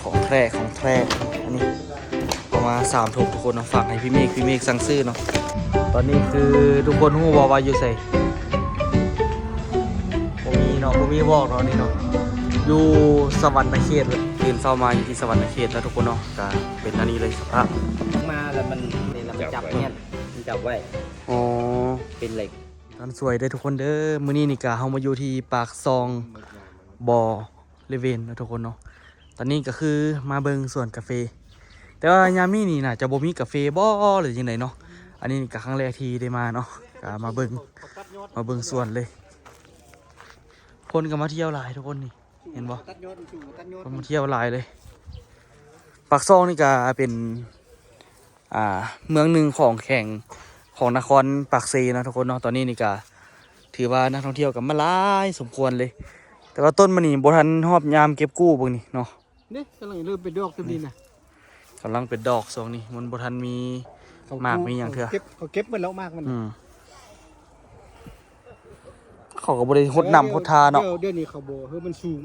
ຂອງແທ້ ຂອງແທ້ ອັນນີ້ເອົາມາສາມຖົງທຸກຄົນເນາະ ຝາກໃຫ້ພີ່ເມກ ພີ່ເມກສັ່ງຊື້ເນາະ. ຕອນນີ້ຄືທຸກຄົນຮູ້ບໍ່ວ່າຢູ່ໃສ? ບໍ່ມີເນາະ ບໍ່ມີບອກເນາະ ນີ້ເນາະ ຢູ່ສະຫວັນນະເຂດ. ຕື່ນເຊົ້າມາຢູ່ທີ່ສະຫວັນນະເຂດເນາະທຸກຄົນເນາະ ກະເປັນອັນນີ້ເລີຍສະພາບ ມາແລ້ວມັນ ນີ້ລະ ມັນຈັບແໜ້ນ ມັນຈັບໄວ້ ອໍ ເປັນເຫຼັກ. ຕອນສວຍເດີທຸກຄົນເດີ ມື້ນີ້ນີ້ກະເຮົາມາຢູ່ທີ່ປາກຊ່ອງບໍ່ ເລເວນເນາະທຸກຄົນເນາະ. ຕອນນີ້ກໍຄືມາເບິ່ງສວນກາເຟ ແຕ່ວ່າຍາມນີ້ນີ້ໜ້າຈະບໍ່ມີກາເຟບໍ່ ຫຼືຈັ່ງໃດເນາະ. ອັນນີ້ກໍຄັ້ງແລກທີ່ໄດ້ມາເນາະ ກໍມາເບິ່ງ ມາເບິ່ງສວນເລີຍ. ຄົນກໍມາທ່ຽວຫຼາຍທຸກຄົນນີ້ ເຫັນບໍ່? ຕັດຍອດ ມັນສູງ ຕັດຍອດ ຄົນມາທ່ຽວຫຼາຍເລີຍ. ປາກຊ່ອງນີ້ກໍເປັນ ອ່າ ເມືອງໜຶ່ງຂອງແຂວງ ຂອງນະຄອນປາກເຊເນາະທຸກຄົນເນາະ. ຕອນນີ້ນີ້ກະຖືວ່ານັກທ່ອງທ່ຽວກໍມາຫຼາຍສົມຄວນເລີຍ ແຕ່ວ່າຕົ້ນມັນນີ້ບໍ່ທັນຮອບຍາມເກັບກູ້ເບິ່ງນີ້ເນາະ. ເດ້ ກຳລັງເລີ່ມເປັນດອກຊ່ຳນີ້ນະ ກຳລັງເປັນດອກຊ່ວງນີ້ ມັນບໍ່ທັນມີໝາກມີຫຍັງເທື່ອ. ເຂົາເກັບ ເຂົາເກັບໝົດແລ້ວໝາກມັນ ອືມ. ເຂົາກໍບໍ່ໄດ້ຫົດນ້ຳຫົດທາເນາະ. ດຽວ ດຽວນີ້ເຂົາບໍ່ ເຮີ ມັນສູງ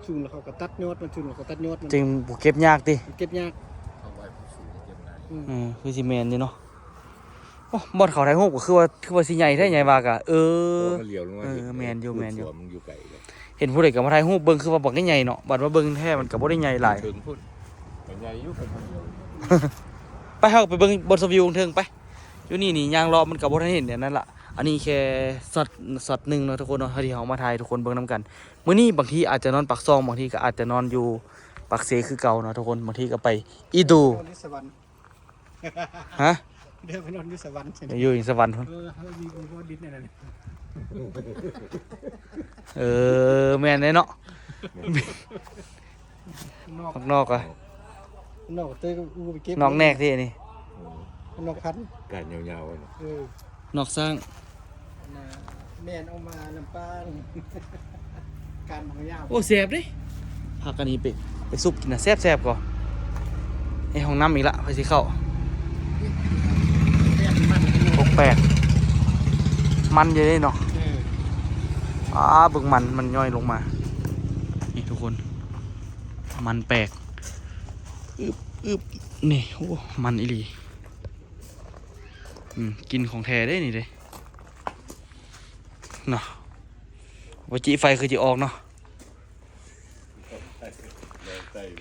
ສູງແລ້ວເຂົາກໍຕັດຍອດມັນ ສູງແລ້ວເຂົາຕັດຍອດມັນ ຈຶ່ງບໍ່ເກັບຍາກຕິ? ເກັບຍາກ ອືມ ຄືຊິແມ່ນຢູ່ເນາະ. ໂອ້ ບ່ອນເຂົາຖ່າຍຮູບກໍຄືວ່າ ຄືວ່າຊິໃຫຍ່ແທ້ ໃຫຍ່ວ່າກະ ເອີ ເອີ ແມ່ນຢູ່ ແມ່ນຢູ່. ເຫັນຜູ້ໃດກໍມາຖ່າຍຮູບເບິ່ງ ຄືວ່າບັກໃຫຍ່ເນາະ ບັດມາເບິ່ງແທ້ມັນກໍບໍ່ໄດ້ໃຫຍ່ຫຼາຍ. ເທິງພຸ້ນ ກໍໃຫຍ່ຢູ່ ໄປ ເຮົາໄປເບິ່ງບ່ອນຊົມວິວເທິງໄປ. ຢູ່ນີ້ນີ້ຍ່າງເລາະມັນກໍບໍ່ທັນເຫັນອັນນັ້ນລະ. ອັນນີ້ແຄ່ຊັອດ ຊັອດໜຶ່ງເນາະທຸກຄົນເນາະ ທີ່ເຮົາມາຖ່າຍໃຫ້ທຸກຄົນເບິ່ງນຳກັນ. ມື້ນີ້ບາງທີອາດຈະນອນປາກຊ່ອງ ບາງທີກໍອາດຈະນອນຢູ່ປາກເຊຄືເກົ່າເນາະທຸກຄົນ ບາງທີກໍໄປອີ່ຕູ່. ຮະ? ເດີນໄປນອນຢູ່ສະຫວັນ ຢູ່ອີກສະຫວັນພຸ້ນ. ເອີ ເຮົາມີບໍ່ດິນອັນນັ້ນ ເອີ ແມ່ນເດ້ເນາະ. ນອກ ນອກ ນອກອະ ນອກເຕີ ນອກແນກເດ້ນີ້ ນອກພັນ ການຍາວໆ ເນາະ. ເອີ ນອກຊ້າງ ແມ່ນເອົາມານຳປາ ການຍາວ. ໂອ້ ແຊບເດ້ ຜັກອັນນີ້ໄປ ໄປຊຸບກິນນະ ແຊບໆ ກໍ. ເອີ ຫ້ອງນ້ຳອີກລະ ໃຜຊິເຂົ້າ? ແປກ ມັນຢູ່ເດ້ເນາະ. ເອີ ອາ ເບິ່ງມັນ ມັນຍ້ອຍລົງມາ ນີ້ທຸກຄົນ ມັນແປກ ອຶບ ອຶບ ນີ້ ໂອ້ ມັນອີ່ຫຼີ. ອືມ ກິ່ນຂອງແທ້ເດ້ນີ້ເດ້ ເນາະ. ບໍ່ຈິໄຟຄືຊິອອກເນາະ.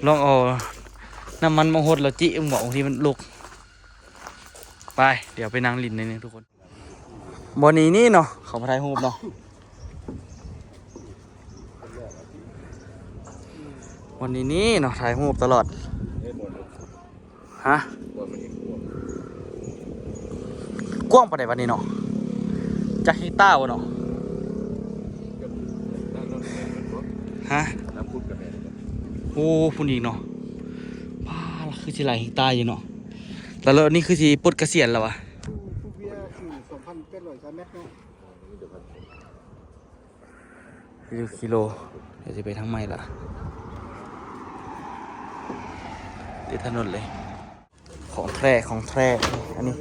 ລອງເອົານ້ຳມັນມາຫົດແລ້ວຈິ ເບິ່ງບໍ່ ບາງທີມັນລຸກ. ໄປ ດຽວໄປນັ່ງຫຼິ້ນໜ້ອຍໜຶ່ງທຸກຄົນ. ບ່ອນນີ້ນີ້ເນາະ ເຂົາມາຖ່າຍຮູບເນາະ. ບ່ອນນີ້ນີ້ເນາະ ຖ່າຍຮູບຕະຫຼອດ. ຮະ? ກວ້າງປານໃດບາດນີ້ເນາະ? ຈັກເຮັກຕາບໍ່ເນາະ? ຮະ? ໂອ້ ພຸ້ນອີກເນາະ. ປ້າ ຄືຊິຫຼາຍເຮັກຕາຢູ່ເນາະ. ແລ້ວ ແລ້ວນີ້ຄືຊິປົດກະສຽນແລ້ວຫວາ? ຢູ່ກິໂລ ດຽວຊິໄປທາງໃໝ່ລະ ຕິດຖະໜົນເລີຍ. ຂອງແທ້ ຂອງແທ້ ອັນນີ້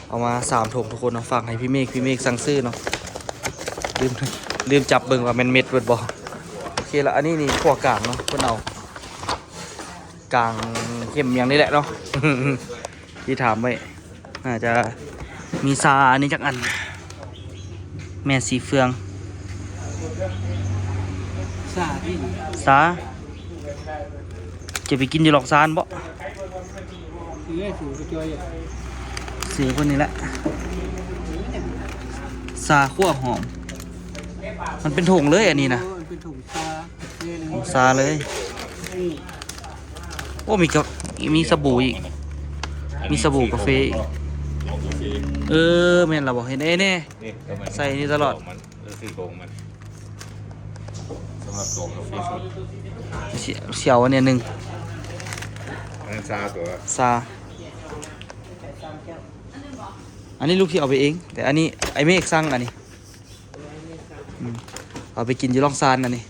ເອົາມາສາມຖົງທຸກຄົນເນາະ ຝາກໃຫ້ພີ່ເມກ ພີ່ເມກສັ່ງຊື້ເນາະ. ລືມ ລືມຈັບເບິ່ງວ່າແມ່ນເມັດເບິດບໍ່. ໂອເຄລະ ອັນນີ້ນີ້ຂົ້ວກາງເນາະ ເພິ່ນເອົາ ກາງເຂັມຫຍັງນີ້ແຫຼະເນາະ ທີ່ຖາມໄວ້ ໜ້າຈະມີຊາອັນນີ້ຈັກອັນ ແມ່ສີເຟືອງ ຊາ ຊາ ຈະໄປກິນຢູ່ລອກຊານບໍ່? ຊື້ເພິ່ນນີ້ແຫຼະ ຊາຂົ້ວຫອມ ມັນເປັນຖົງເລີຍອັນນີ້ນະ ເປັນຖົງຊາ ຊາເລີຍ. ໂອ້ ມີກະ ມີສະບູອີກ ມີສະບູກາເຟອີກ. ເອີ ແມ່ນລະບໍ່ ເຫັນແນ່ ໃສ່ນີ້ຕະຫຼອດ. ມັນ ເອີ ຄືໂກງມັນ ສຳລັບໂກງກາເຟສົດ ຊິ ຊິເອົາອັນນີ້ໜຶ່ງ ອັນນັ້ນຊາຕົວະ ຊາ. ອັນນີ້ລູກທີ່ເອົາໄປເອງ ແຕ່ອັນນີ້ໄອ້ເມກສັ່ງອັນນີ້. ອືມ ເອົາໄປກິນຢູ່ລ່ອງຊານອັນນີ້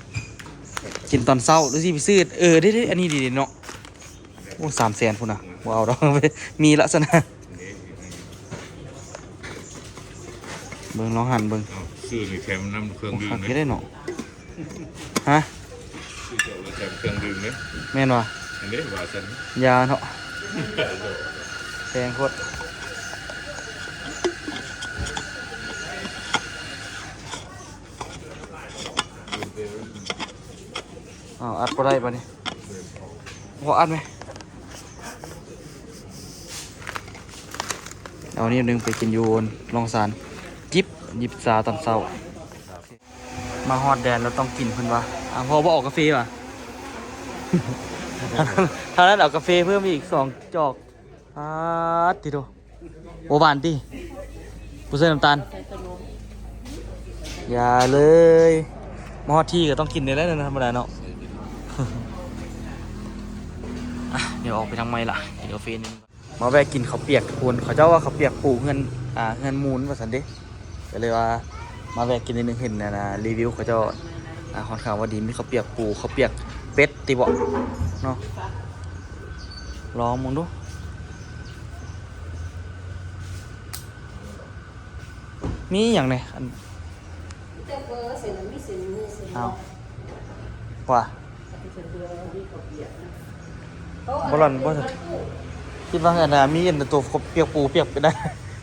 ກິນຕອນເຊົ້າ ຫຼືຊິໄປຊື້ ເອີ ເດ້ໆ ອັນນີ້ດີເນາະ. ໂອ້ ສາມແສນພຸ້ນນະ ບໍ່ເອົາດອກ ມີລະຊັ້ນນະ. ເບິ່ງ ລອງຫັນເບິ່ງ ເອົ້າ ຊື້ນີ້ແຖມນຳເຄື່ອງດື່ມ ໂອ້ ຄັກຢູ່ເດ້ເນາະ. ຮະ? ຊື້ແຖມເຄື່ອງດື່ມເດ້ ແມ່ນຫວາ? ເດ້ວ່າຊັ້ນ ຢ່າເນາະ ແພງໂພດ. ອ້າວ ອັດບໍ່ໄດ້ບາດນີ້ ບໍ່ອັດແມະ. ເອົານີ້ໜຶ່ງໄປກິນຢູ່ລອງຊານ ຈິບ ຈິບຊາຕອນເຊົ້າ. ມາຮອດແດນແລ້ວຕ້ອງກິນເພິ່ນວ່າ. ອ້າວ ພໍ່ບໍ່ເອົາກາເຟຫວາ? ທາງນັ້ນເອົາກາເຟເພີ່ມອີກສອງຈອກ. ປາດຕິໂທ ບໍ່ຫວານຕິ ບໍ່ໃສ່ນ້ຳຕານ? ຢ່າເລີຍ ມາຮອດທີ່ກໍຕ້ອງກິນນີ້ແຫຼະ ທຳມະດາເນາະ. ອ່ະ ດຽວອອກໄປທາງໃໝ່ລະ ກິນກາເຟໜຶ່ງ. ມາແວະກິນເຂົ້າປຽກທຸກຄົນ ເຂົາເຈົ້າວ່າເຂົ້າປຽກປູເຮືອນ ອ່າ ເຮືອນມູນວ່າຊັ້ນເດ້ ກໍເລີຍວ່າມາແວະກິນໜ້ອຍໜຶ່ງ ເຫັນອັນນ່າ ຣີວິວເຂົາເຈົ້າ ອ່າ ຂ້ອນຂ້າງວ່າດີ ມີເຂົ້າປຽກປູ ເຂົ້າປຽກເປັດຕິເບາະເນາະ ລອງເບິ່ງດູ ມີຫຍັງແດ່ ອັນ ມີແຕ່ເຝີ ເສັ້ນ ມີເສັ້ນໝູ ເສັ້ນ ເອົ້າ ວ່າ ເສັ້ນເຝີ ມີເຂົ້າປຽກນະ ບໍ່ຫຼອນ ບໍ່ ຄິດວ່າອັນນ່າ ມີອັນໂຕປຽກປູ ປຽກເປັດນະ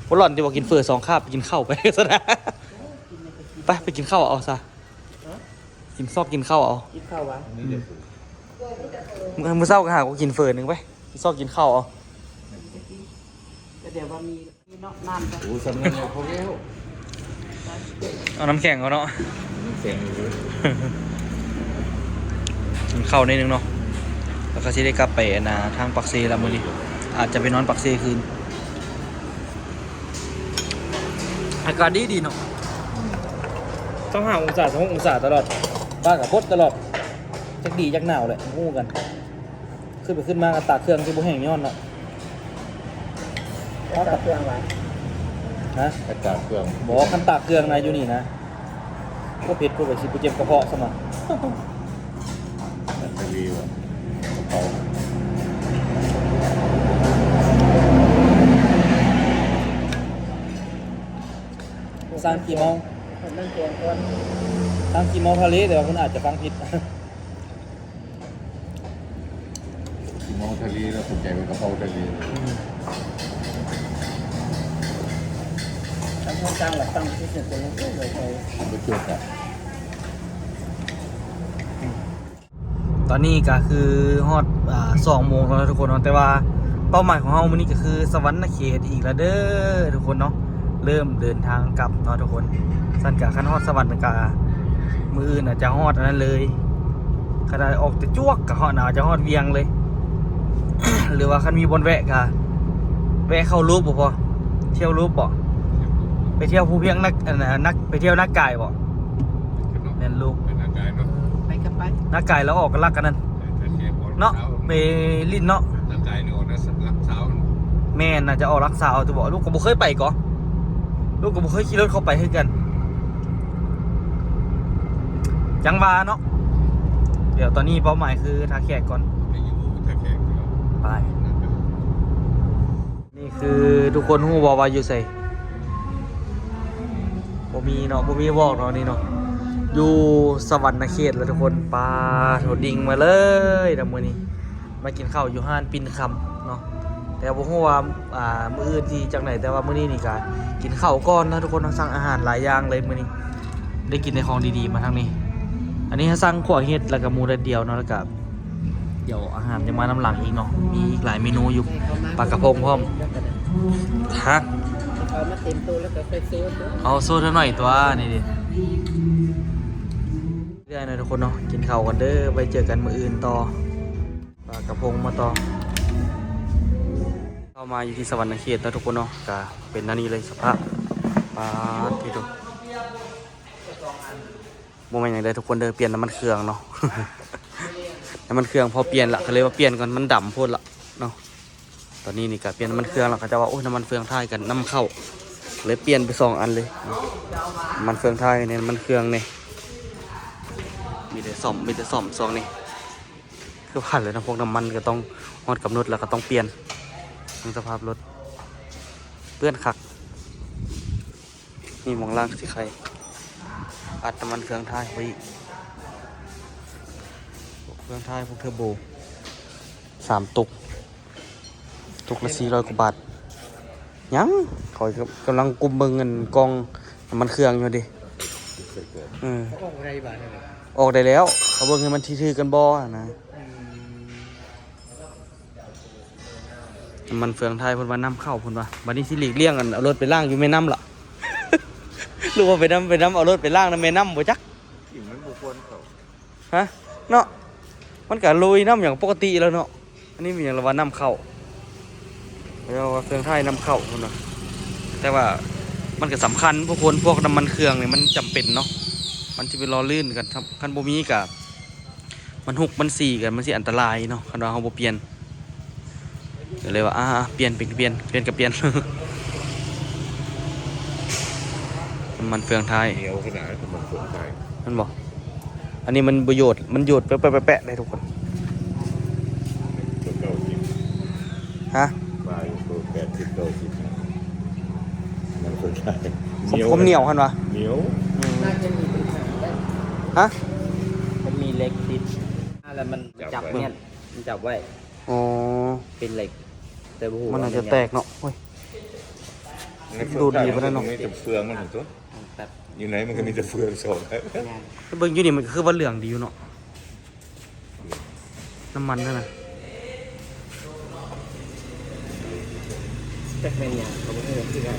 ບໍ່ຫຼອນ ທີ່ວ່າກິນເຝີສອງຄາບ ໄປກິນເຂົ້າໄປຊັ້ນນະ ໄປ ໄປກິນເຂົ້າເອົາຊະ ກິນຊອກກິນເຂົ້າເອົາ ກິນເຂົ້າຫວາ? ອືມ ມື້ ມື້ເຊົ້າກໍຫາກໍກິນເຝີໜຶ່ງໄປ ກິນຊອກກິນເຂົ້າເອົາ ກໍດຽວວ່າມີ ເນາະ ນ້ຳ ໂອ້ ສ່ຳນັ້ນແລ້ວ ພໍແລ້ວ ເອົານ້ຳແຂງເອົາເນາະ ນ້ຳແຂງຢູ່ ກິນເຂົ້າໜ້ອຍໜຶ່ງເນາະ ແລ້ວກໍຊິໄດ້ກັບໄປອັນນ່າ ທາງປາກເຊແລ້ວມື້ນີ້ ອາດຈະໄປນອນປາກເຊຄືນ. ອາກາດດີໆເນາະ ຊາວຫ້າອົງສາ ຊາວຫົກອົງສາຕະຫຼອດ ຟ້າກໍປົດຕະຫຼອດ ຈັກດີຈັກໜາວແຫຼະ ຮູ້ກັນ. ຂຶ້ນໄປຂຶ້ນມາກໍຕາກເຄື່ອງຊິບໍ່ແຫ້ງຍ້ອນເນາະ ຕາກເຄື່ອງຫວາ? ຮະ? ຕາກເຄື່ອງ ບໍ່ ຄັນຕາກເຄື່ອງນະ ຢູ່ນີ້ນະ ໂອ້ ເຜັດ ໂອ້ ໄປຊິບໍ່ເຈັບກະເພາະຊະມະ ແບກເຕີຣີຫວາ? ກະເພາະ ສ້າງຂີ້ເມົາ ສ້າງຂີ້ເມົາທະເລ ແຕ່ວ່າເພິ່ນອາດຈະຟັງຜິດ. ຂີ້ເມົາທະເລ ແລ້ວເຂົ້າໃຈວ່າກະເພາະທະເລ ອືມ ຄັນເຮົາຕັ້ງລະຕັ້ງທີ່ສຸດ ບໍ່ຈົບອະ ຕອນນີ້ກໍຄືຮອດ ອ່າ ສອງໂມງແລ້ວທຸກຄົນເນາະ ແຕ່ວ່າເປົ້າໝາຍຂອງເຮົາມື້ນີ້ກໍຄືສະຫວັນນະເຂດອີກແລ້ວເດີທຸກຄົນເນາະ. ເລີ່ມເດີນທາງກັບເນາະທຸກຄົນ. ຊັ້ນກະຄັນຮອດສະຫວັນກະ ມື້ອື່ນອາດຈະຮອດອັນນັ້ນເລີຍ. ຄັນອອກແຕ່ຈວກກະຮອດ ອາດຈະຮອດວຽງເລີຍ ຫຼືວ່າຄັນມີບ່ອນແວະກະແວະເຂົ້າລູບບໍ່ພໍ ທ່ຽວລູບບໍ່ ໄປທ່ຽວພູພຽງ ນັກ ອັນ ນັກ ໄປທ່ຽວນາກາຍບໍ່ ແມ່ນລູບ ໄປນາກາຍເນາະ ໄປກັບໄປ ນາກາຍແລ້ວອອກກັນລັກກັນນັ້ນ ເນາະ ໄປຫຼິ້ນເນາະ ນາກາຍນີ້ອອກຫຼັກຊາວ ແມ່ນ ໜ້າຈະອອກຫຼັກຊາວຕິບໍ່ ລູກກໍບໍ່ເຄີຍໄປກໍ ລູກກໍບໍ່ເຄີຍຂີ່ລົດເຂົ້າໄປຄືກັນ ຈັ່ງວ່າເນາະ ດຽວຕອນນີ້ເປົ້າໝາຍຄືທ່າແຂກກ່ອນ ໄປ ນີ້ຄືທຸກຄົນຮູ້ບໍ່ວ່າຢູ່ໃສ? ບໍ່ມີເນາະ ບໍ່ມີບອກເນາະ ນີ້ເນາະ ຢູ່ສະຫວັນນະເຂດແລ້ວທຸກຄົນ. ປາໂຖ ດິ່ງມາເລີຍນະ ມື້ນີ້ມາກິນເຂົ້າຢູ່ຮ້ານປິ່ນຄຳເນາະ ແຕ່ບໍ່ຮູ້ວ່າ ອ່າ ມື້ອື່ນຊິຈັ່ງໃດ ແຕ່ວ່າມື້ນີ້ນີ້ກະກິນເຂົ້າກ່ອນເນາະທຸກຄົນເນາະ. ສັ່ງອາຫານຫຼາຍຢ່າງເລີຍມື້ນີ້ ໄດ້ກິນແຕ່ຂອງດີໆມາທາງນີ້. ອັນນີ້ເຮົາສັ່ງຂົ້ວເຫັດ ແລ້ວກະໝູແດດດຽວເນາະ ແລ້ວກະ ດຽວອາຫານຍັງມານຳຫຼັງອີກເນາະ ມີອີກຫຼາຍເມນູຢູ່ ປາກະພົງພ້ອມ ຮະ ເອົາມາເຕັມໂຕແລ້ວກໍຄ່ອຍໂຊດເດີ ເອົາໂຊດເທົ່າໜ້ອຍຕົວະ ນີ້ເດ ເລື້ອຍນະທຸກຄົນເນາະ. ກິນເຂົ້າກັນເດີ ໄວ້ເຈີກັນມື້ອື່ນຕໍ່ ປາກະພົງມາຕໍ່. ເຂົ້າມາຢູ່ທີ່ສະຫວັນນະເຂດເນາະທຸກຄົນເນາະ ກະເປັນແນວນີ້ເລີຍສະພາບ ປາດໂທ້ ບໍ່ແມ່ນຫຍັງເດີທຸກຄົນເດີ ປ່ຽນນ້ຳມັນເຄື່ອງເນາະ ນ້ຳມັນເຄື່ອງພໍປ່ຽນລະ ກໍເລີຍວ່າປ່ຽນກ່ອນ ມັນດຳໂພດລະເນາະ. ຕອນນີ້ນີ້ກະປ່ຽນນ້ຳມັນເຄື່ອງລະ ເຂົາເຈົ້າວ່າ ໂອ້ຍ ນ້ຳມັນເຟືອງທ້າຍກັນນຳເຂົ້າ ເລີຍປ່ຽນໄປສອງອັນເລີຍ ນ້ຳມັນເຟືອງທ້າຍແດ່ ນ້ຳມັນເຄື່ອງແດ່. ມີແຕ່ສ້ອມ ມີແຕ່ສ້ອມຊ່ວງນີ້ ຄືວ່າແຫຼະເນາະ ພວກນ້ຳມັນກໍຕ້ອງຮອດກຳນົດແລ້ວກໍຕ້ອງປ່ຽນ ເບິ່ງສະພາບລົດ ເປື້ອນຄັກ. ນີ້ໝ່ອງລ້າງຊິໄຄ ອັດນ້ຳມັນເຄື່ອງທ້າຍໄປອີກ ພວກເຄື່ອງທ້າຍ ພວກເທີໂບ. ສາມຕຸກ ຕຸກລະສີ່ຮ້ອຍກວ່າບາດ. ຍັງ ຂ້ອຍກຳລັງກຸມເບິ່ງອັນກ່ອງນ້ຳມັນເຄື່ອງຢູ່ເດ. ອອກໄດ້ບາດນີ້ ອອກໄດ້ແລ້ວ. ເຂົາເບິ່ງໃຫ້ມັນຖືກກັນບໍ່ຫັ້ນນະ. ອືມ ນ້ຳມັນເຟືອງໄທເພິ່ນວ່ານຳເຂົ້າ ເພິ່ນວ່າ. ບັດນີ້ຊິຫຼີກລ້ຽງອັນເອົາລົດໄປລ້າງຢູ່ແມ່ນ້ຳລະ ຫຼືວ່າໄປນຳ ໄປນຳເອົາລົດໄປລ້າງນຳແມ່ນ້ຳບໍ່ຈັກ. ມັນບໍ່ຄວນເຂົ້າ ຮະ ເນາະ. ມັນກະລຸຍນ້ຳຫຍັງປົກກະຕິແລ້ວເນາະ. ອັນນີ້ມີຫຍັງລະວ່ານຳເຂົ້າ ແລ້ວວ່າເຄື່ອງໄທນຳເຂົ້າພຸ້ນນະ. ແຕ່ວ່າມັນກະສຳຄັນພວກຄົນ ພວກນ້ຳມັນເຄື່ອງນີ້ມັນຈຳເປັນເນາະ. ມັນຊິໄປຫຼໍ່ລື່ນກັນ ຄັນບໍ່ມີກະ ມັນຮຸກມັນສີກັນ ມັນຊິອັນຕະລາຍເນາະ ຄັນວ່າເຮົາບໍ່ປ່ຽນ. ກະເລີຍວ່າ ອ່າ ປ່ຽນ ປ່ຽນ ປ່ຽນ ປ່ຽນກະປ່ຽນ ນ້ຳມັນເຟືອງໄທ ໜຽວຂະໜາດນ້ຳມັນເຟືອງໄທ ແມ່ນບໍ່? ອັນນີ້ມັນບໍ່ໂຍດ ມັນໂຍດແປະໆໆເດ້ທຸກຄົນ. ເກົ້າສິບ ຮະ? ປາຍໂຕ ແປດສິບ ເກົ້າສິບ ນ້ຳມັນເຟືອງໄທ ຄວາມໜຽວຫັ້ນວະ ໜຽວ. ອືມ ໜ້າຈະມີປັນຫາໄດ້ ຮະ? ມັນມີເຫຼັກຕິດ ແລ້ວມັນຈັບ ຈັບໄວ້ ແໜ້ນ ມັນຈັບໄວ້. ອໍ ເປັນເຫຼັກ ແຕ່ບໍ່ຮູ້ ມັນອາດຈະແຕກເນາະ. ໂອ້ຍ ມັນກໍດູດດີປານນັ້ນເນາະ ມີແຕ່ເຟືອງມັນຫັ້ນຕົວະ. ແປັບ ຢູ່ໃນມັນກໍມີແຕ່ເຟືອງສອງ ແມ່ນ ໄປເບິ່ງຢູ່ນີ້ມັນກໍຄືວ່າເຫຼືອງດີຢູ່ເນາະ ນ້ຳມັນຫັ້ນນະ. ຈັກແມ່ນຫຍັງກໍບໍ່ຮູ້ຄືກັນ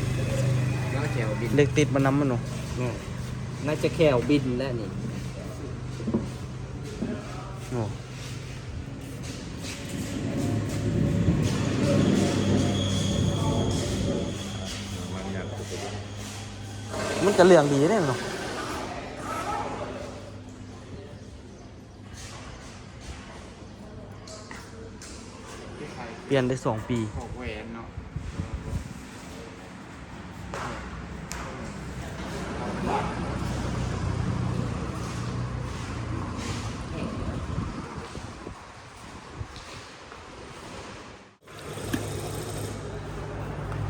ໜ້າຈະແຂ້ວບິນ ເຫຼັກຕິດມານຳມັນເນາະ. ແມ່ນ ໜ້າຈະແຂ້ວບິນແຫຼະນີ້. ໂອ້ ມັນກະເຫຼືອງດີເດ້ເນາະ. ປ່ຽນໄດ້ສອງປີ ຂອງແຫວນເນາະ.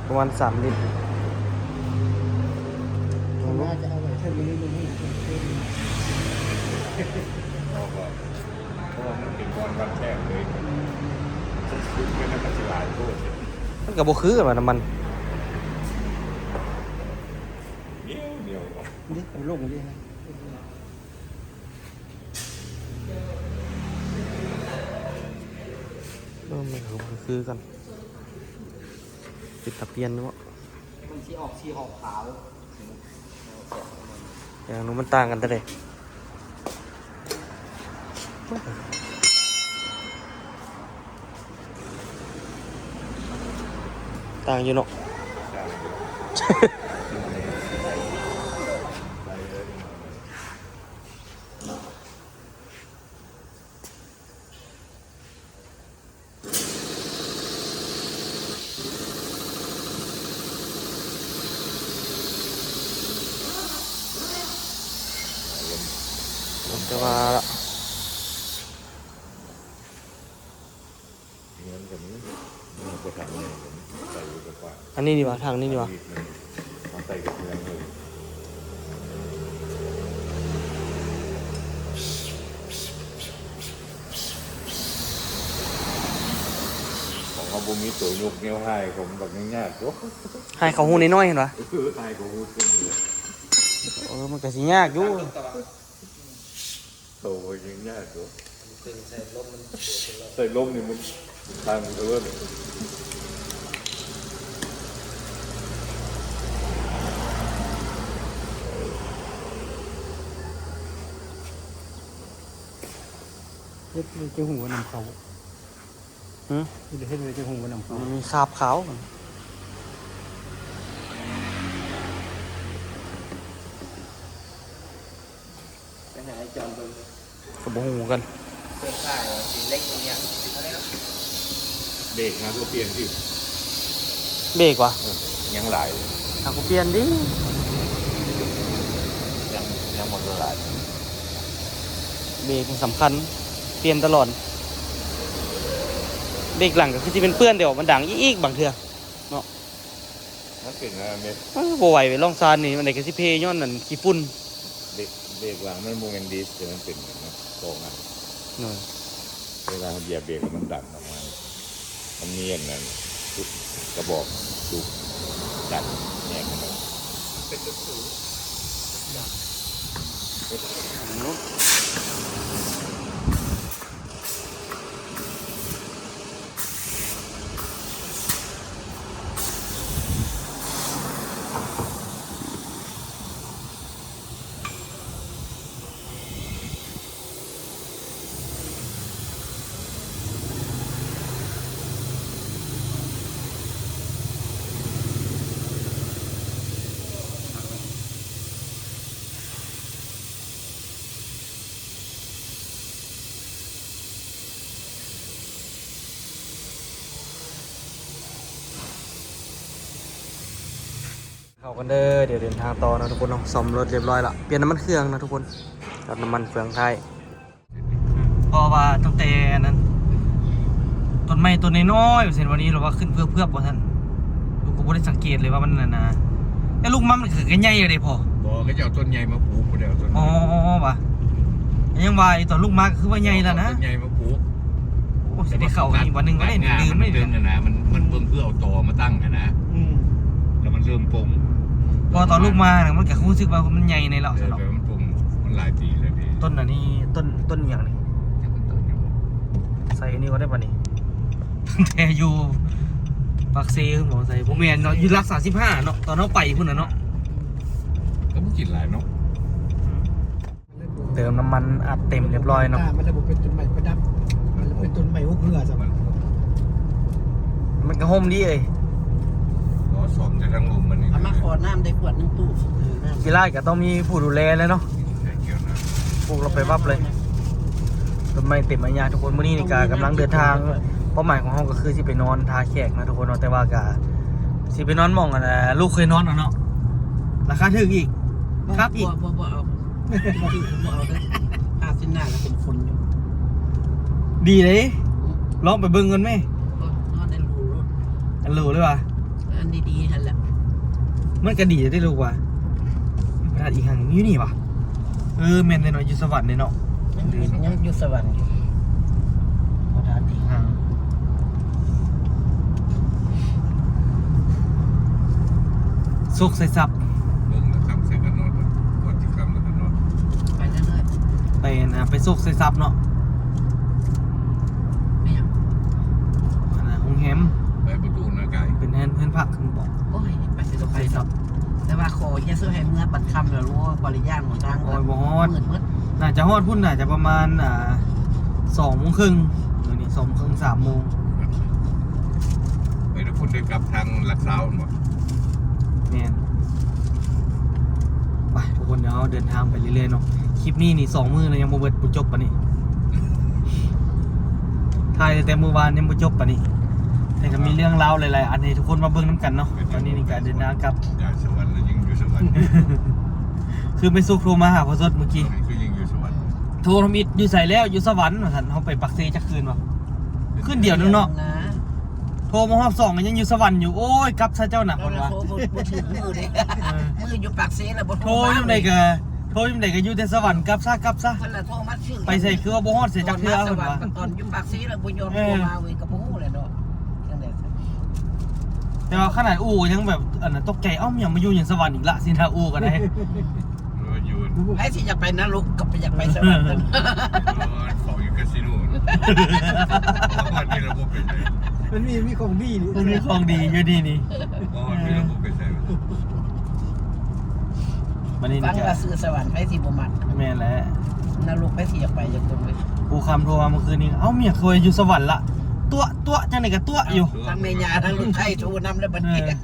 ປະມານສາມລິດ. ເຮົາກໍ ເພາະວ່າມັນເປັນບ່ອນວັດແທກເລີຍ ມັນສຸດໄປແລ້ວກໍຊິຫຼາຍໂພດ. ມັນກໍບໍ່ຄືກັນວ່ານ້ຳມັນ ໜຽວໆ ເດ້ ມັນລົງເດ້. ເອີ ມັນກໍບໍ່ຄືກັນ ເປັນຕາປ່ຽນເນາະ. ມັນຊິອອກສີຂາວໆ ຢ່າງໜຶ່ງມັນຕ່າງກັນແຕ່ໃດ ຕ່າງຢູ່ເນາະ. ແຕ່ວ່າ ເຮືອນກໍມີ ເຮືອນໄປທາງນີ້ກໍມີ ໃສ່ຢູ່ກັບປ່າ. ອັນນີ້ນີ້ຫວາ ທາງນີ້ນີ້ຫວາ ອັນນີ້ມັນ ເຮົາໃສ່ກັບເຮືອນເລີຍ. ຂອງເຮົາບໍ່ມີໂຕຍົກແນວຫາຍ ຂອງມັນບັກຍາກໂຕ ຫາຍເຂົ້າຮູນ້ອຍໆຫັ້ນຫວາ. ເອີ ຫາຍເຂົ້າຮູເປັນນີ້ແຫຼະ. ເອີ ມັນກໍຊິຍາກຢູ່. ໂອ້ຍ ຍັງຍາກຢູ່ ໃສ່ລົມນີ້ມັນທາງເອີ ເຮັດໃຫ້ເຈົ້າຮູ້ວ່ານຳເຂົ້າ. ຫື? ເຮັດໃຫ້ເຈົ້າຮູ້ວ່ານຳເຂົ້າ ມັນມີຄາບຂາວ. ໄປຫາໄອ້ຈອນເບິ່ງ ກໍບໍ່ຮູ້ຄືກັນ. ເຄື່ອງຂາຍວ່າຊິເຫຼັກອີຫຍັງ ເບຣກຫາກໍປ່ຽນຕິ ເບຣກຫວາ? ເອີ ຍັງຫຼາຍ ຫາກໍປ່ຽນຕິ ຍັງ ຍັງບໍ່ທັນຫຼາຍ. ເບຣກນີ້ສຳຄັນ ປ່ຽນຕະຫຼອດ. ເບຣກຫຼັງກໍຄືຊິເປັນເປື້ອນ ແຕ່ວ່າມັນດັງອີກບາງເທື່ອເນາະ. ມັນເປັນອັນນັ້ນເດ້ ເອີ ບໍ່ໄຫວເວີ້ຍ ລ່ອງຊານນີ້ ມັນໄດ້ກະຊິເພຍ້ອນອັນຂີ້ຝຸ່ນ. ເບຣກ ເບຣກຫຼັງມັນບໍ່ແມ່ນດິສ ແຕ່ມັນເປັນອັນນັ້ນ ກອງອັນ ໂດຍ. ເວລາເຮົາຢຽບເບຣກ ມັນດັນອອກມາ ມັນມີອັນນັ້ນ ກະບອກສູບດັນແຍກອອກມາ ເປັນລູກສູບດັນ. ເຂົ້າກັນເດີ ດຽວເດີນທາງຕໍ່ເນາະທຸກຄົນເນາະ. ສ້ອມລົດຮຽບຮ້ອຍລະ ປ່ຽນນ້ຳມັນເຄື່ອງເນາະທຸກຄົນ ກັບນ້ຳມັນເຟືອງທ້າຍ. ເພາະວ່າຕັ້ງແຕ່ອັນນັ້ນ ຕົ້ນໄມ້ຕົ້ນນ້ອຍໆ ວ່າຊັ້ນ ວັນນີ້ລາວວ່າຂຶ້ນເພືອບໆ ວ່າຊັ້ນ ລູກກໍບໍ່ໄດ້ສັງເກດເລີຍວ່າມັນນັ້ນນະ ແຕ່ລູກມັນກໍໃຫຍ່ເດ້ພໍ່. ບໍ່ ເຂົາເຈົ້າເອົາຕົ້ນໃຫຍ່ມາປູກ ບໍ່ໄດ້ເອົາຕົ້ນ ອໍ ວ່າ ຍັງວ່າຢູ່ ຕອນລູກມາກໍຄືວ່າໃຫຍ່ແລ້ວນະ ເອົາຕົ້ນໃຫຍ່ມາປູກ. ໂອ້ ຊິໄດ້ເຂົ້ານີ້ວັນໜຶ່ງກໍໄດ້ ງາມ ລືມ ມັນເຖິງຫັ້ນນະ ມັນ ມັນເບິ່ງຄືເອົາຕໍມາຕັ້ງຫັ້ນນະ ອືມ ແລ້ວມັນເລີ່ມປົ່ງ ເພາະຕອນລູກມານະ ມັນກໍຮູ້ສຶກວ່າມັນໃຫຍ່ໃນແລ້ວ ເອີ ແບບມັນປົ່ງ ມັນຫຼາຍປີແລ້ວເດ້. ຕົ້ນອັນນີ້ ຕົ້ນ ຕົ້ນຫຍັງນີ້? ຈັກມັນຕົ້ນຫຍັງ ໃສ່ອັນນີ້ກໍໄດ້ປະນີ້ ຕັ້ງແຕ່ຢູ່ປາກເຊ ໝໍໃສ່ ບໍ່ແມ່ນເນາະ ຢູ່ຫຼັກສາມສິບຫ້າເນາະ ຕອນເຮົາໄປພຸ້ນນະເນາະ ກໍບໍ່ກິນຫຼາຍເນາະ. ເຕີມນ້ຳມັນອັດເຕັມຮຽບຮ້ອຍເນາະ ມັນເລີຍບໍ່ເປັນຕົ້ນໄມ້ປະດັບ ມັນເລີຍເປັນຕົ້ນໄມ້ຫົກເຮືອຊະ ມັນກໍຮົ່ມດີເອີຍ ຂໍສ້ອມແຕ່ທາງລຸ່ມມັນນີ້ ເອົາມາຂໍນ້ຳໄດ້ຂວດໜຶ່ງຕູ້ ຂີ້ລ້າຍກໍຕ້ອງມີຜູ້ດູແລແຫຼະເນາະ ປູກລົງໄປວັບເລີຍ ຕົ້ນໄມ້ເຕັມໄອຍາທຸກຄົນ. ມື້ນີ້ນີ້ກະກຳລັງເດີນທາງ ເປົ້າໝາຍຂອງເຮົາກໍຄືຊິໄປນອນທ່າແຂກນະທຸກຄົນເນາະ ແຕ່ວ່າກະຊິໄປນອນໝ່ອງອັນນ່າ ລູກເຄີຍນອນເນາະ ລາຄາຖືກອີກ ຄັກອີກ ບໍ່ ບໍ່ ບໍ່ເອົາ ບໍ່ເອົາເດີ ພາຊິນໜ້າລະເປັນຄົນຢູ່ ດີເດ້ ອືມ ລອງໄປເບິ່ງກ່ອນແມ ນອນໃນຫຼູໂລດ ອັນຫຼູເລີຍຫວາ ອັນດີໆຫັ້ນແຫຼະ ມັນກະດີເດ້ລູກຫວາ ປະທານອີກຫາງຢູ່ນີ້ຫວາ. ເອີ ແມ່ນແລ້ວເນາະ ຢູ່ສະຫວັນເດ້ເນາະ ຍັງຢູ່ສະຫວັນຢູ່ ບໍ່ທັນອີກຫາງ ໂຊກໃສ່ຊັບ ເບິ່ງແລ້ວຄ່ຳໃສ່ກັນນອນ ກ່ອນຊິຄ່ຳແລ້ວກັນນອນ ໄປເລື້ອຍໆ ໄປນະ ໄປໂຊກໃສ່ຊັບເນາະ ແມ່ນຫຍັງ ອັນນະ ໂຮງແຮມ ໄປປະຕູນາກາຍ ເປັນເຮືອນ ເຮືອນພັກ ໂອ້ຍ ໄປຊິໄປ ແຕ່ວ່າຂໍຢ່າເຊີໃຫ້ເມືອບັດຄ່ຳແລ້ວ ໂອ້ຍ ກວ່າຊິຍ່າງຫົນທາງ ໂອ້ຍ ບໍ່ຮອດ ມືດໝົດ ໜ້າຈະຮອດພຸ້ນ ໜ້າຈະປະມານ ອ່າ ສອງໂມງເຄິ່ງ ມື້ນີ້ ສອງໂມງເຄິ່ງ ສາມໂມງ ໄປແຕ່ພຸ້ນໄດ້ກັບທາງຫຼັກຊາວແມ່ນບໍ່? ແມ່ນ ໄປທຸກຄົນ ດຽວເຮົາເດີນທາງໄປເລື້ອຍໆເນາະ ຄລິບນີ້ນີ້ ສອງມື້ແລ້ວຍັງບໍ່ເບິດ ບໍ່ຈົບປານນີ້ ຖ່າຍຕັ້ງແຕ່ມື້ວານຍັງບໍ່ຈົບປານນີ້ ແຕ່ກໍມີເລື່ອງລາວຫຼາຍໆອັນໃຫ້ທຸກຄົນມາເບິ່ງນຳກັນເນາະ. ຕອນນີ້ນີ້ກະເດີນທາງກັບ ຈາກສະຫວັນແລ້ວຍັງຢູ່ສະຫວັນ ຄືແມ່ສຸກໂທມາຫາພໍ່ສົດມື້ກີ້ ຄືຍັງຢູ່ສະຫວັນ ໂທທຳອິດ ຢູ່ໃສແລ້ວ? ຢູ່ສະຫວັນ ວ່າຊັ້ນ. ເຮົາໄປປາກເຊຈັກຄືນວະ? ຄືນດຽວໜຶ່ງເນາະ ໂທມາຮອບສອງກໍຍັງຢູ່ສະຫວັນຢູ່ ໂອ້ຍ ກັບຊະເຈົ້ານະ ເພິ່ນວ່າ ໂທບໍ່ ບໍ່ຖືກມື້ເດ້ ເອີ ມື້ຢູ່ປາກເຊລະບໍ່ໂທ ໂທຢູ່ໃດກະ ໂທຢູ່ໃດກະຢູ່ແຕ່ສະຫວັນ ກັບຊະ ກັບຊະ ເພິ່ນລະໂທມາຊື່ ໄປໃສຄືວ່າບໍ່ຮອດໃສຈັກເທື່ອ ເພິ່ນວ່າ ຕອນຢູ່ປາກເຊລະບໍ່ຍອມໂທມາເວີຍ ກໍບໍ່ຮູ້ແຫຼະເນາະ ຈັ່ງໃດ ແຕ່ວ່າຂະໜາດອູ່ກໍຍັງແບບ ອັນນັ້ນ ຕົກໃຈ ເອົ້າ ຍັງມາຢູ່ຫຍັງສະຫວັນອີກລະ ຊິຖ້າອູ່ກໍໄດ້ ເອີ ຢູ່ ໃຜຊິຢາກໄປນະລົກກໍໄປ ຢາກໄປສະຫວັນ ເອີ ເຂົາຢູ່ກາສິໂນ ມາຮອດນີ້ລະບໍ່ເປັນໃດ ມັນມີ ມີຂອງດີນີ້ ມັນມີຂອງດີຢູ່ນີ້ນີ້ ມາຮອດນີ້ລະບໍ່ເປັນໃດ ບັດນີ້ ຟັງວ່າຊື່ສະຫວັນ ໃຜຊິບໍ່ມັກ ແມ່ນແຫຼະ ນະລົກໃຜຊິຢາກໄປ ຢາກຄົນເລີຍ ຜູ້ຄຳໂທມາມື້ຄືນນີ້ ເອົ້າ ເມຍຂ້ອຍຢູ່ສະຫວັນລະ ຕົວະ ຕົວະ ຈັ່ງໃດກໍຕົວະຢູ່ ທັງແມ່ຍ່າ ທັງລູກໄຊໂທນຳແລ້ວບັດນີ້ ເອີ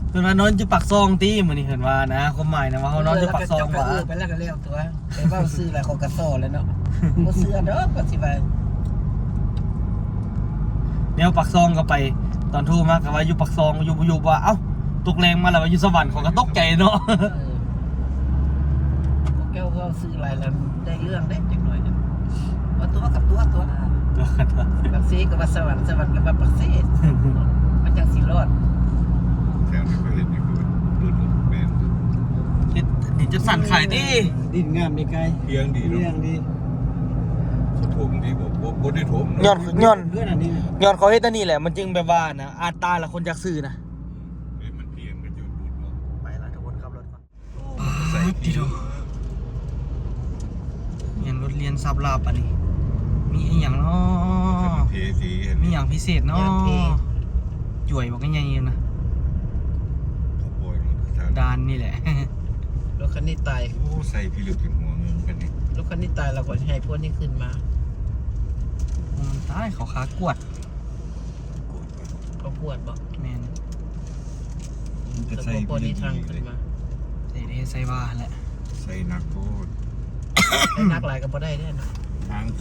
ເພິ່ນວ່ານອນຢູ່ປາກຊ່ອງຕິ ມື້ນີ້ເພິ່ນວ່ານະ ຄວາມໝາຍນະວ່າເຮົານອນຢູ່ປາກຊ່ອງຫວາ ເອີ ໄປແລ້ວກໍແລ້ວຕົວະ ໄປເວົ້າຊື່ແລ້ວເຂົາກໍສໍ້ແລ້ວເນາະ ບໍ່ເຊື່ອດອກວ່າຊິວ່າ ແນວປາກຊ່ອງກໍໄປ ຕອນໂທມາກໍວ່າຢູ່ປາກຊ່ອງ ຢູ່ບໍ່ຢູ່ວ່າ ເອົ້າ ຕົກແລງມາແລ້ວວ່າຢູ່ສະຫວັນ ເຂົາກໍຕົກໃຈເນາະ ເອີ ພວກເຈົ້າເວົ້າຊື່ຫຼາຍແລ້ວ ໄດ້ເລື່ອງເດ້ຈັກໜ້ອຍນະ ວ່າຕົວະກັບຕົວະ ຕົວະ ປາກເຊກໍວ່າສະຫວັນ ສະຫວັນກໍວ່າປາກເຊ ມັນຈັ່ງຊິລອດ ແຖວນີ້ເຂົາເຮັດນີ້ຄືວ່າໂດດລົງແມ່ນ ເຮັດ ເຮັດຈົນສັນຂາຍຕິ ດິນງາມດີກາຍ ຮຽງດີເນາະ ຮຽງດີ ເອີ ບໍ່ຖົມຕິ ບໍ່ ບໍ່ ບໍ່ໄດ້ຖົມ ຍ້ອນ ຍ້ອນ ເພື່ອນອັນນີ້ນະ ຍ້ອນເຂົາເຮັດອັນນີ້ແຫຼະ ມັນຈຶ່ງແບບວ່ານະ ອັດຕາລະຄົນຈັກຊື້ນະ ເອີ ມັນພຽງກັນຢູ່ບຸດເນາະ ໄປລະທຸກຄົນ ຂັບລົດກ່ອນ. ປາດຕິໂທ ແມ່ນລົດລຽນສັບລາບອັນນີ້ ມີອີ່ຫຍັງເນາະ ເພ ເພ ມີຫຍັງພິເສດເນາະ ຈວຍບັກໃຫຍ່ໆນະ ເຂົາປ່ອຍລົດ ດ່ານນີ້ແຫຼະ ລົດຄັນນີ້ຕາຍ ໂອ້ ໃສ່ພິລຶກຈົນຫົວເງິນຄັນນີ້ ລົດຄັນນີ້ຕາຍ ແລ້ວກໍໃຫ້ພວກນີ້ຂຶ້ນມາ ມັນຕາຍ ເຂົາຄາກວດ ເຂົາກວດບໍ່? ແມ່ນ ມັນກໍໃສ່ພິລຶກ ພວກນີ້ທາງຂຶ້ນມາ ໃສ່ເດ້ ໃສ່ວ່າຫັ້ນແຫຼະ ໃສ່ໜັກໂພດ ໃສ່ໜັກຫຼາຍກໍບໍ່ໄດ້ເດ້ເນາະ ທາງ ເ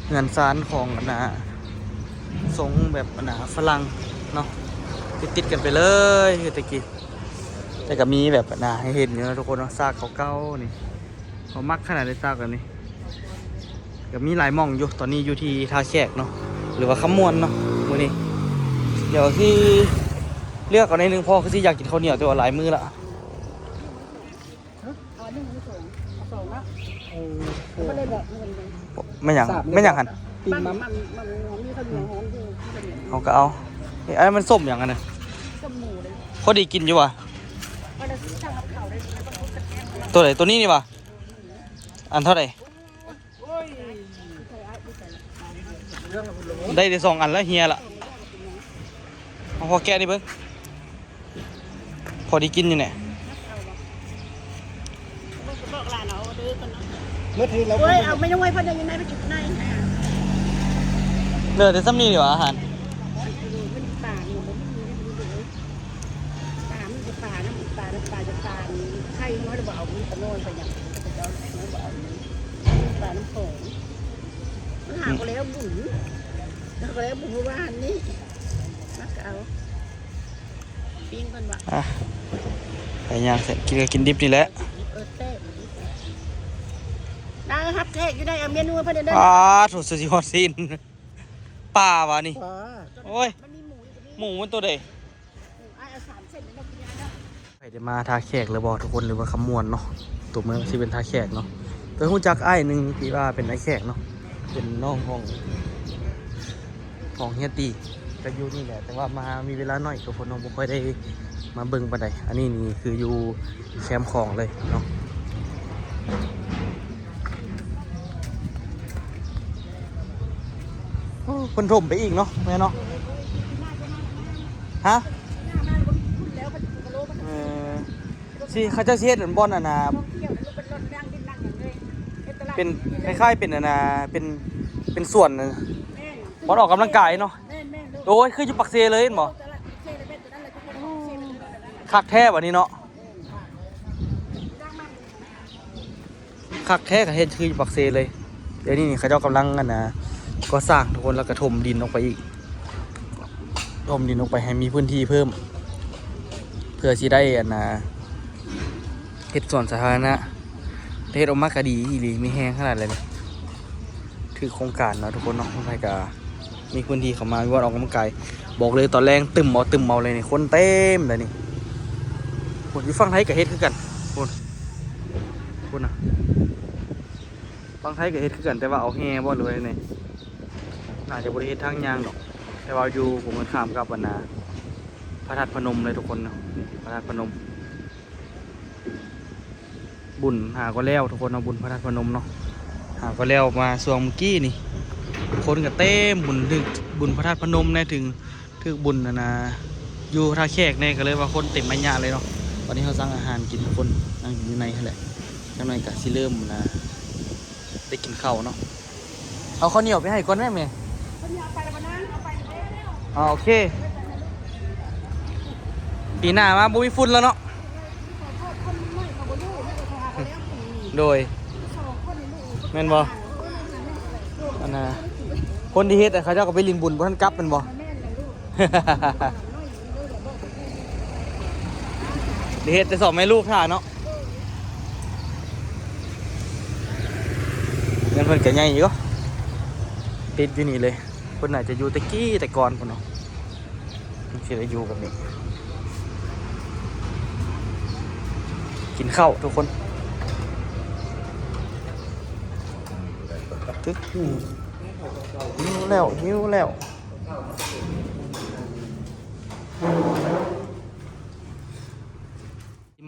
ຮືອນຊານຂອງອັນນ່າ ຊົງແບບອັນນ່າຝຣັ່ງເນາະ ຕິດໆກັນໄປເລີຍຄືແຕ່ກີ້ ແຕ່ກໍມີແບບອັນນ່າໃຫ້ເຫັນຢູ່ເນາະທຸກຄົນເນາະ ຊາກເກົ່າໆນີ້ ເຂົາມັກຂະໜາດໃດຊາກແບບນີ້ ກໍມີຫຼາຍໝ່ອງຢູ່ ຕອນນີ້ຢູ່ທີ່ທ່າແຂກເນາະ ຫຼືວ່າຄຳມ່ວນເນາະ ມື້ນີ້ ດຽວຊິເລືອກເອົາໜ້ອຍໜຶ່ງ ເພາະຄືຊິຢາກກິນເຂົ້າໜຽວ ແຕ່ວ່າຫຼາຍມື້ລະ. ເອົາໜຶ່ງຫຼືສອງ? ເອົາສອງເນາະ ເອີ ບໍ່ໄດ້ບອກເພິ່ນເລີຍ ແມ່ນຫຍັງ? ສາມ ແມ່ນຫຍັງຫັ້ນ? ປີ້ງມັນ ມັນ ມັນມີເຂົ້າໜຽວຫອມຢູ່ ມີເຂົ້າໜຽວ ເຮົາກໍເອົາ ເອີ ອັນນັ້ນມັນສົ້ມຫຍັງຫັ້ນນະ? ສົ້ມໝູເດ້ ພໍດີກິນຢູ່ຫວາ? ບໍ່ໄດ້ສັ່ງກັບເຂົ້າເດ້ ຕ້ອງເອົາສະແກນ ຕົວໃດ? ຕົວນີ້ນີ້ຫວາ? ອັນເທົ່າໃດ? ໄດ້ແຕ່ສອງອັນແລ້ວ ເຮຍລະ ເອົາ ພໍແກະນີ້ເບິ່ງ ພໍດີກິນຢູ່ແນ່ ບອກຫຼານເອົາເດີກ່ອນເນາະ ເໝິດແລ້ວ ໂອ້ຍ ເອົາໄປຍັງໄວ້ເພິ່ນຢູ່ໃນ ໄປກິນໃນ ເຫຼືອແຕ່ສ່ຳນີ້ດີກວ່າອາຫານ ປານີ້ບໍ່ມີເລີຍ ປາມັນກໍປານຳ ປານຳ ປາຈະປານໄຂ່ນ້ອຍ ແລ້ວບໍ່ເອົາ ມັນກໍນອນໄປຫຍັງ ເຂົາເຈົ້າໄຂ່ນ້ອຍບໍ່ເອົາ ປານ້ຳຂອງ ມັນຫາກໍແລ້ວບຸນ ຫາກໍແລ້ວບຸນມື້ວານນີ້ ມັນກໍເອົາ ປີ້ງເພິ່ນວ່າ ອ່ະ ໄປຍ່າງແຊະ ກິນກໍກິນດິບນີ້ແຫຼະ ເອີ ແຊະ ນາງຮັບແຂກຢູ່ໃນເມນູເພິ່ນເດີ ປາໂທ້ ຊິຮອດຊີ້ນ ປາຫວານີ້ ປາ ໂອ້ຍ ມັນມີໝູຢູ່ ໝູມັນໂຕໃດ? ອ້າຍເອົາສາມເສັ້ນເນາະ ກິນຍາເນາະ ໃຜໄດ້ມາທ່າແຂກແລ້ວບໍ່ທຸກຄົນ ຫຼືວ່າຄຳມ່ວນເນາະ ຕົວເມືອງຊິເປັນທ່າແຂກເນາະ ເຄີຍຮູ້ຈັກອ້າຍໜຶ່ງທີ່ວ່າເປັນອ້າຍແຂກເນາະ ເປັນນ້ອງຂອງ ຂອງເຮຍຕີ ກໍຢູ່ນີ້ແຫຼະ ແຕ່ວ່າມາມີເວລາໜ້ອຍ ກໍເພິ່ນບໍ່ຄ່ອຍໄດ້ມາເບິ່ງປານໃດ ອັນນີ້ນີ້ຄືຢູ່ແຄມຂອງເລີຍເນາະ. ໂອ້ ເພິ່ນຖົມໄປອີກເນາະ ແມ່ນເນາະ ຮະ ເອີ ຊິ ເຂົາເຈົ້າຊິເຮັດອັນບ່ອນອັນນ່າ ເປັນຄ້າຍໆເປັນອັນນ່າ ເປັນ ເປັນສວນ ບ່ອນອອກກຳລັງກາຍເນາະ ໂອ້ຍ ຄືຢູ່ປາກເຊເລີຍແມ່ນບໍ່ ຄັກແທ້ບາດນີ້ເນາະ. ຄັກແທ້ ກໍເຮັດຄືຢູ່ປາກເຊເລີຍ ດຽວນີ້ນີ້ເຂົາເຈົ້າກຳລັງອັນນ່າ ກໍ່ສ້າງທຸກຄົນ ແລ້ວກໍຖົມດິນອອກໄປອີກ ຖົມດິນອອກໄປໃຫ້ມີພື້ນທີ່ເພີ່ມ ເພື່ອຊິໄດ້ອັນນ່າ ເຮັດສວນສາທາລະນະ ແຕ່ເຮັດອອກມາກໍດີອີ່ຫຼີ ມີແຮງຂະໜາດເລີຍນີ້ ຖືກໂຄງການເນາະທຸກຄົນເນາະ ໃຜກໍ ມີພື້ນທີ່ເຂົ້າມາ ມີບ່ອນອອກກຳລັງກາຍ ບອກເລີຍຕອນແລງຕຶມເອົາ ຕຶມເອົາເລີຍນີ້ ຄົນເຕັມເລີຍນີ້ ພຸ້ນ ຢູ່ຝັ່ງໄທກໍເຮັດຄືກັນ ພຸ້ນ ພຸ້ນນະ ຝັ່ງໄທກໍເຮັດຄືກັນ ແຕ່ວ່າເອົາແຮ່ບໍ່ ຫຼືວ່າແນວໃດ ໜ້າຈະບໍ່ໄດ້ເຮັດທາງຍ່າງດອກ ແຕ່ວ່າຢູ່ກົງກັນຂ້າມກັບອັນນ່າ ພະທາດພະນົມເລີຍທຸກຄົນເນາະ ນີ້ພະທາດພະນົມ. ບຸນຫາກໍແລ້ວທຸກຄົນເນາະ ບຸນພະທາດພະນົມເນາະ ຫາກໍແລ້ວ ມາຊ່ວງມື້ກີ້ນີ້ ຄົນກໍເຕັມ ບຸນຖືກ ບຸນພະທາດພະນົມແດ່ ຖືກ ຖືກບຸນອັນນ່າ ຢູ່ທ່າແຂກແດ່ ກໍເລີຍວ່າຄົນເຕັມໄມຍະເລີຍເນາະ. ຕອນນີ້ເຮົາສັ່ງອາຫານກິນທຸກຄົນ ນັ່ງກິນຢູ່ໃນຫັ້ນແຫຼະ ຈັກໜ້ອຍກໍຊິເລີ່ມອັນນ່າ ໄດ້ກິນເຂົ້າເນາະ. ເອົາເຂົ້າໜຽວໄປໃຫ້ກ່ອນແມ່ແມ່ ເອົາໄປແລ້ວ ອ່າ ໂອເຄ ປີໜ້າມາບໍ່ມີຝຸ່ນແລ້ວເນາະ ໂດຍ ແມ່ນບໍ່ ອັນນ່າ ຄົນທີ່ເຮັດ ເຂົາເຈົ້າກໍໄປຫຼິ້ນບຸນ ບໍ່ທັນກັບແມ່ນບໍ່? ໄດ້ເຮັດແຕ່ສອງແມ່ລູກຖ້າເນາະ ເຮືອນເພິ່ນກໍໃຫຍ່ຢູ່ ຕິດຢູ່ນີ້ເລີຍ ເພິ່ນໜ້າຈະຢູ່ແຕ່ກີ້ແຕ່ກ່ອນພຸ້ນເນາະ ມັນຊິໄດ້ຢູ່ແບບນີ້ ກິນເຂົ້າທຸກຄົນ. ຫິວແລ້ວ ຫິວແລ້ວ.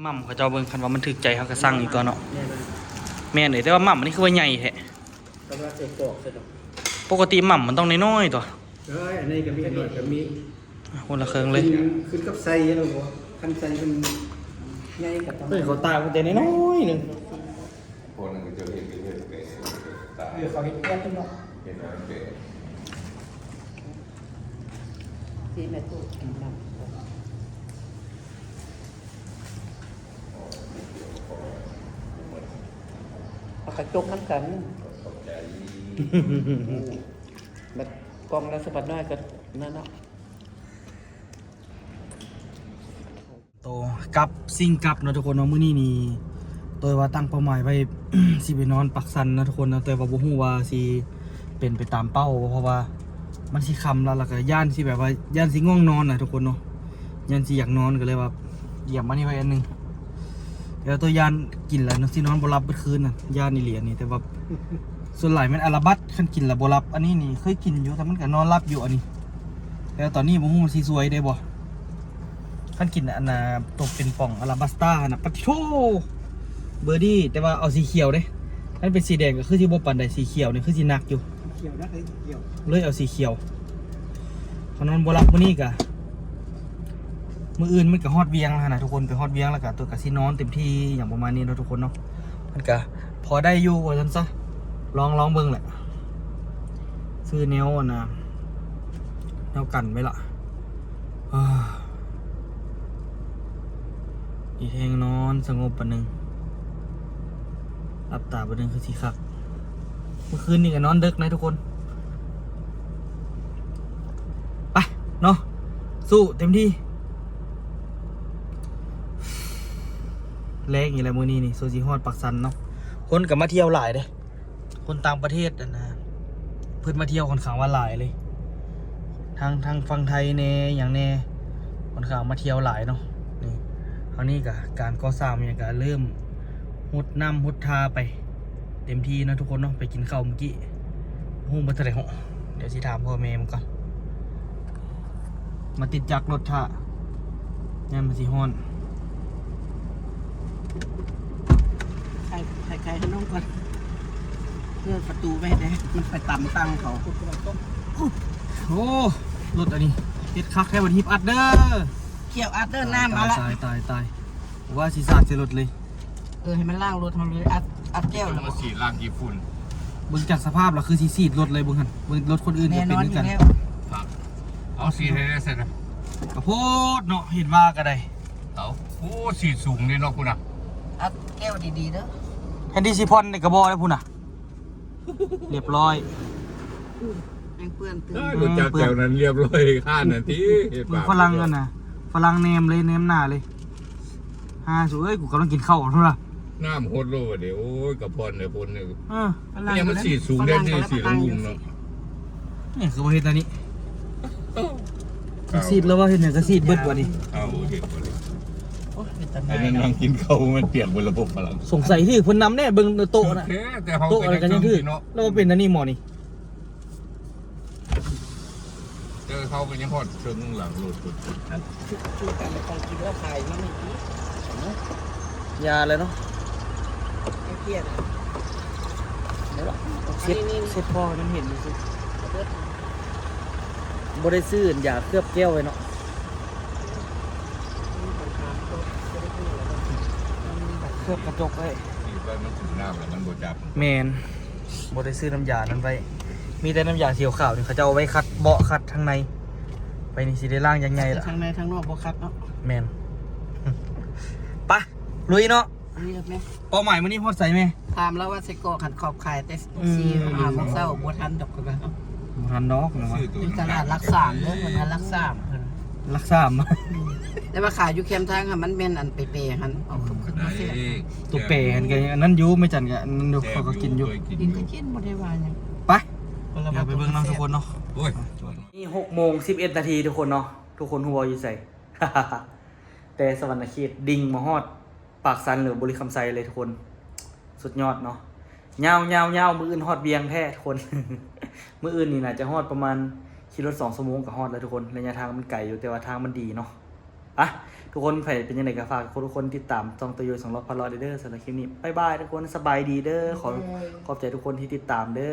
ໝ່ຳເຂົາເຈົ້າເບິ່ງ ຄັນວ່າມັນຖືກໃຈເຮົາກໍສັ່ງອີກຕົວະເນາະ. ແມ່ນເລີຍ ແມ່ນເລີຍ ແຕ່ວ່າໝ່ຳອັນນີ້ຄືວ່າໃຫຍ່ແທ້. ແຕ່ວ່າໃສ່ກອກຊະດອກ. ປົກກະຕິໝ່ຳມັນຕ້ອງນ້ອຍໆ ຕົວະ. ເອີຍ ອັນນີ້ກໍມີ ອັນນ້ອຍກໍມີ. ຄົນລະເຄິ່ງເລີຍ. ຂຶ້ນ ຂຶ້ນກັບໄຊແລ້ວບໍ່? ຄັນໄຊເພິ່ນໃຫຍ່ກໍຕ້ອງ ເພິ່ນເຂົາຕ່າງແຕ່ນ້ອຍໆ ໜຶ່ງ. ພວກນັ້ນກໍຈະເຮັດ ເຮັດແປະ ເອີ ເຂົາເຮັດແປະເນາະ. ເຮັດແປະ ຊີແມ່ຕູ້ກິນນຳ. ເອົາກະຈົກນຳກັນ. ຂອບໃຈ. ບັດກ່ອງລະສະບັດນ້ອຍກໍນັ້ນເນາະ. ໂຕກັບ ຊິງກັບເນາະທຸກຄົນເນາະ. ມື້ນີ້ນີ້ໂຕວ່າຕັ້ງເປົ້າໝາຍໄວ້ ຊິໄປນອນປາກຊັນເນາະທຸກຄົນເນາະ, ແຕ່ວ່າບໍ່ຮູ້ວ່າຊິເປັນໄປຕາມເປົ້າບໍ່ ເພາະວ່າມັນຊິຄ່ຳແລ້ວ ແລ້ວກໍຢ້ານຊິແບບວ່າ ຢ້ານຊິງ່ວງນອນນະທຸກຄົນເນາະ, ຢ້ານຊິຢາກນອນ ກໍເລີຍວ່າ ຢຽບມານີ້ໄວ້ອັນໜຶ່ງ. ແລ້ວໂຕຢ້ານກິນແລ້ວຊິນອນບໍ່ຫຼັບເບິດຄືນນະ, ຢ້ານອີ່ຫຼີອັນນີ້. ແຕ່ວ່າສ່ວນຫຼາຍແມ່ນອາລາບັດ ຄັນກິນແລ້ວບໍ່ຫຼັບ. ອັນນີ້ນີ້ເຄີຍກິນຢູ່ ແຕ່ມັນກໍນອນຫຼັບຢູ່ອັນນີ້. ແຕ່ຕອນນີ້ບໍ່ຮູ້ມັນຊິຊ່ວຍໄດ້ບໍ່. ຄັນກິນອັນນ່າ ຕົກເປັນປ່ອງອາລາບັດສະຕາຫັ້ນນະ ປະຕິໂທ ເບີດີ້. ແຕ່ວ່າເອົາສີຂຽວເດ້, ຄັນເປັນສີແດງກໍຄືຊິບໍ່ປານໃດ, ສີຂຽວນີ້ຄືຊິໜັກຢູ່. ຂຽວນະ ເອີຍ ຂຽວ. ເລີຍເອົາສີຂຽວ. ເຮົານອນບໍ່ຫຼັບມື້ນີ້ກະ ມື້ອື່ນມັນກະຮອດວຽງແລ້ວຫັ້ນນະທຸກຄົນ, ໄປຮອດວຽງແລ້ວກະ ໂຕກະຊິນອນເຕັມທີ່ ຫຍັງປະມານນີ້ເນາະທຸກຄົນເນາະ. ມັນກະພໍໄດ້ຢູ່ວ່າຊັ້ນຊະ, ລອງ ລອງເບິ່ງແຫຼະ. ຊື້ແນວອັນນ່າ ແນວກັນໄວ້ລະ. ອາ ອີແຮງນອນສະຫງົບປານໜຶ່ງ, ຫຼັບຕາປານໜຶ່ງຄືຊິຄັກ. ເມື່ອຄືນນີ້ກໍນອນເດິກນະທຸກຄົນ. ໄປເນາະ, ສູ້ເຕັມທີ່. ແລງອີກແລ້ວມື້ນີ້ນີ້, ໂຊຊິຮອດປາກຊັນເນາະ. ຄົນກໍມາທ່ຽວຫຼາຍເດ້. ຄົນຕ່າງປະເທດອັນນະ ເພິ່ນມາທ່ຽວຂ້ອນຂ້າງວ່າຫຼາຍເລີຍ, ທາງ ທາງຝັ່ງໄທແດ່ ຫຍັງແດ່ ຂ້ອນຂ້າງມາທ່ຽວຫຼາຍເນາະ. ນີ້ ເຮົານີ້ກະການກໍ່ສ້າງຫຍັງກະເລີ່ມຫົດນ້ຳຫົດທ່າໄປເຕັມທີ່ເນາະທຸກຄົນເນາະ. ໄປກິນເຂົ້າມື້ກີ້ ຮູ້ບໍ່ເທົ່າໃດເຫາະ, ດຽວຊິຖາມພໍ່ແມ່ມັນກ່ອນ. ມາຕິດຈັກລົດຖ້າ ຢ້ານມັນຊິຮ້ອນ. ໄຂ ໄຂ ໄຂໃຫ້ນ້ອງກ່ອນ, ເປີດປະຕູໄວ້ແດ່ ມັນໄປຕຳຕັງເຂົາ. ໂອ້ ລົດອັນນີ້ເຮັດຄັກແທ້. ບັດຮີບອັດເດີ, ກ່ຽວອັດເດີ, ນ້ຳມາລະ. ຕາຍ ຕາຍ ຕາຍ ວ່າຊິສາດໃສ່ລົດເລີຍ. ເອີ ໃຫ້ມັນລ້າງລົດເຮົາເລີຍ, ອັດ ອັດແກ້ວແລ້ວ ມາສີດລ້າງຂີ້ຝຸ່ນ. ເບິ່ງຈາກສະພາບລະຄືຊິສີດລົດເລີຍ. ເບິ່ງຫັ້ນ ເບິ່ງລົດຄົນອື່ນກໍເປັນຄືກັນ. ເອົາສີດໃຫ້ແດ່ຊັ້ນນະ. ກະໂພດເນາະ, ເຫັນວ່າກໍໄດ້. ເອົາ ໂອ້ ສີດສູງເດ້ເນາະພຸ້ນນະ. ອັດແກ້ວດີໆເດີ. ແທນທີ່ຊິຜ່ອນນີ້ກໍບໍ່ໄດ້ພຸ້ນນະ. ຮຽບຮ້ອຍ. ແຮງເປື້ອນຕື່ມ. ເອີ ລົດຈັກແຖວນັ້ນຮຽບຮ້ອຍຄັນນັ້ນຕິ. ເບິ່ງຝຣັ່ງຫັ້ນນະ, ຝຣັ່ງແນມເລີຍ ແນມໜ້າເລີຍ. ຫາສູເອີຍ ກູກຳລັງກິນເຂົ້າພຸ້ນລະ. ນ້ຳຫົດໂລດເດ. ໂອ້ຍ ກະພອນເລີຍຄົນນີ້. ເອີ ນີ້ມັນສີດສູງແດ່ ສີດລຸງເນາະ. ນີ້ຄືບໍ່ເຮັດອັນນີ້. ເອີ ສີດແລ້ວວ່າເຮັດຫຍັງກໍສີດເບິດບັດນີ້. ເອົາ ເຮັດບໍ່ໄດ້. ໂອ້ຍ ເປັນຕາ ອັນນັ້ນນັ່ງກິນເຂົ້າມັນປຽກເບິດລະບົບພະລັງ. ສົງໄສຖືກເພິ່ນນຳແດ່ ເບິ່ງໂຕະນະ. ໂຕະອະໄລກໍຍັງຖືກ. ແລ້ວວ່າເປັນອັນນີ້ໝໍນີ້. ແຕ່ເຂົາກໍຍັງຮອດເທິງຫຼັງລົດພຸ້ນ. ອັນ ຄື ຄືກັນແລ້ວຂອງກິນລາວຂາຍມານີ້ຕິ. ຢ່າແລ້ວເນາະ. ເກັບເກັບ ເຊັດ ເຊັດພໍໃຫ້ມັນເຫັນຊື່ໆ. ບໍ່ໄດ້ຊື້ອັນຢາເຄືອບແກ້ວໄວ້ເນາະ. ເຄືອບກະຈົກໄວ້. ສີດໄວ້ມັນຖືກນ້ຳແລ້ວມັນບໍ່ຈັບ. ແມ່ນ. ບໍ່ໄດ້ຊື້ນ້ຳຢານັ້ນໄວ້, ມີແຕ່ນ້ຳຢາສີຂາວນີ້ ເຂົາເຈົ້າເອົາໄວ້ຂັດເບາະ ຂັດທາງໃນ. ໄປນີ້ຊິໄດ້ລ້າງຢ່າງໃຫຍ່ລະ. ທາງໃນທາງນອກບໍ່ຂັດເນາະ. ແມ່ນ. ໄປ ລຸຍເນາະ. ເລືອກແມ່. ເປົ້າໝາຍມື້ນີ້ຮອດໃສແມ່? ຖາມລາວວ່າໄສ້ກອກຫັ້ນຂອບຂາຍແຕ່ ອືມ ສີ່ຫ້າໂມງເຊົ້າ ບໍ່ທັນດອກ ເພິ່ນວ່າ. ບໍ່ທັນດອກ ເພິ່ນວ່າ. ຢູ່ຕະຫຼາດຫຼັກສາມເດີ ເພິ່ນວ່າຫຼັກສາມ ເພິ່ນ. ຫຼັກສາມ. ອືມ ແຕ່ວ່າຂາຍຢູ່ແຄມທາງຫັ້ນ ມັນແມ່ນອັນເປໆຫັ້ນ ເອົາຄຶກໆມາແຊບ. ໄດ້ ຕົວແປຫັ້ນກໍອັນນັ້ນຢູ່ ແມ່ຈັນກໍອັນນັ້ນຢູ່ ເຂົາກໍກິນຢູ່. ກິນກໍກິນ ບໍ່ໄດ້ວ່າຫຍັງ. ໄປ ດຽວໄປເບິ່ງນຳທຸກຄົນເນາະ. ໂອ້ຍ ນີ້ຫົກໂມງສິບເອັດນາທີທຸກຄົນເນາະ. ທຸກຄົນຮູ້ບໍ່ຢູ່ໃສ? ແຕ່ສະຫວັນນະເຂດ ດິ່ງມາຮອດປາກຊັນ ຫຼື ບໍລິຄຳໄຊເລີຍທຸກຄົນ. ສຸດຍອດເນາະ. ຍາວໆໆ ມື້ອື່ນຮອດວຽງແທ້ທຸກຄົນ ມື້ອື່ນນີ້ໜ້າຈະຮອດປະມານ ຂີ່ລົດສອງຊົ່ວໂມງກໍຮອດແລ້ວທຸກຄົນ ໄລຍະທາງມັນໄກຢູ່ ແຕ່ວ່າທາງມັນດີເນາະ. ອະ ທຸກຄົນ ໃຜເປັນຈັ່ງໃດກໍຝາກທຸກຄົນຕິດຕາມຊ່ອງໂຕໂຍສອງລໍ້ພາເລາະເດີ. ສຳລັບຄລິບນີ້ ບາຍບາຍທຸກຄົນ ສະບາຍດີເດີ. ຂອບ ຂອບໃຈທຸກຄົນທີ່ຕິດຕາມເດີ.